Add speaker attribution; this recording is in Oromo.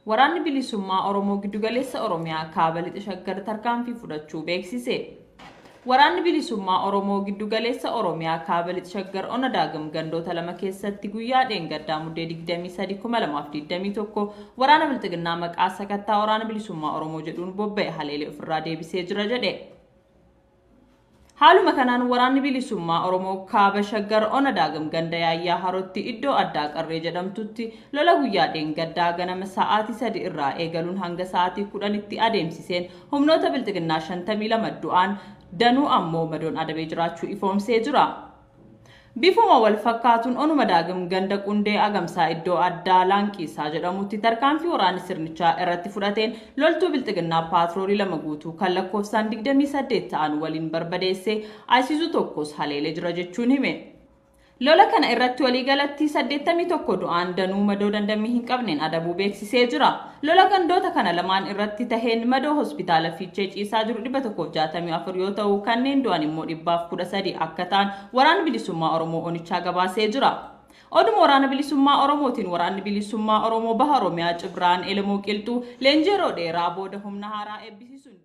Speaker 1: Waraanni Bilisummaa Oromoo Giddugaleessa Oromiyaa Kaaba Lixa Shaggar tarkaanfii fudhachuu beeksise. Waraanni Bilisummaa Oromoo Giddugaleessa Oromiyaa Kaaba Lixa Shaggar Ona Daagim gandoota lama keessatti guyyaa dheengaddaa Muddee 23,2021 waraana Bilxiginnaa maqaa sakattaa Waraana Bilisummaa Oromoo jedhuun bobba'e haleelee ofirraa deebisee jira jedhe. Haaluma kanaan Waraanni Bilisummaa Oromoo Kaaba Shaggar Ona Daagim ganda Yaayyaa Harootti iddoo addaa Qarree jedhamtutti lola guyyaa dheengaddaa ganama sa'aatii 3 irraa eegaluun hanga sa'aatii 10tti adeemsiseen humnoota Bilxiginnaa 52 du'aan danuu ammoo madoon adabee jiraachuu ifoomsee jira. Bifuma wal fakkaatuun onuma Daagim ganda Qundee Agamsaa iddoo addaa Laanqiisaa jedhamutti tarkaanfii waraanni sirnichaa irratti fudhateen loltuu Bilxiginnaa paatroolii 2 guutuu kan lakkoofsaan 28 ta'an waliin barbadeessee Ayisiisuu tokkos haleelee jira jechuun hime. Lola kana irratti waliigalatti 81 du'aan danuu madoo dandammii hin qabneen adabuu beeksisee jira. Lola gandoota kana lamaan irratti taheen madoo hospitaala Fiichee ciisaa jiru 164 yoo ta'u kanneen du'an immoo 113 akka ta'an Waraanni Bilisummaa Oromoo onichaa gabaasee jira. Oduma Waraana Bilisummaa Oromootiin Waraanni Bilisummaa Oromoo Baha Oromiyaa Cibraan Elemoo Qilxuu leenjii yeroo dheeraa booda humna haaraa eebbisiisuun